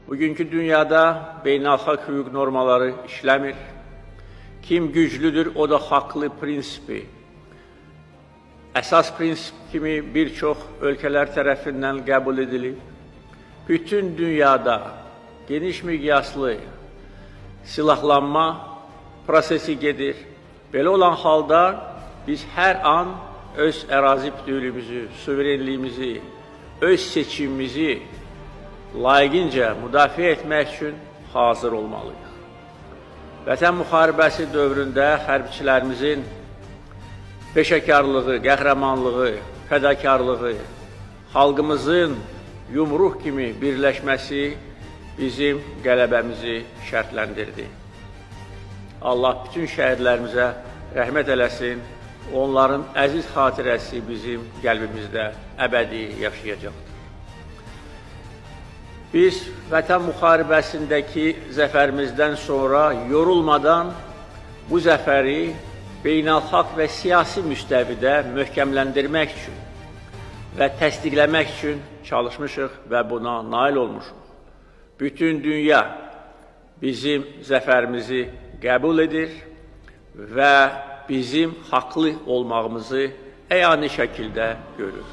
Bugünkü dünyada beynəlxalq hüquq normaları işləmir. Kim güclüdür, o da haqlı prinsipi əsas prinsip kimi bir çox ölkələr tərəfindən qəbul edilib. Bütün dünyada geniş miqyaslı silahlanma prosesi gedir. Belə olan halda biz hər an öz ərazi bütövlüyümüzü, suverenliyimizi, öz seçimimizi layiqincə müdafiə etmək üçün hazır olmalıyıq. Vətən müharibəsi dövründə hərbçilərimizin peşəkarlığı, qəhrəmanlığı, fədakarlığı, xalqımızın yumruq kimi birləşməsi bizim qələbəmizi şərtləndirdi. Allah bütün şəhidlərimizə rəhmət eləsin, onların əziz xatirəsi bizim qəlbimizdə əbədi yaşayacaqdır. Biz vətən müharibəsindəki zəfərimizdən sonra yorulmadan bu zəfəri beynəlxalq və siyasi müstəvidə möhkəmləndirmək üçün və təsdiqləmək üçün çalışmışıq və buna nail olmuşuq. Bütün dünya bizim zəfərimizi qəbul edir və bizim haqlı olmağımızı əyani şəkildə görür.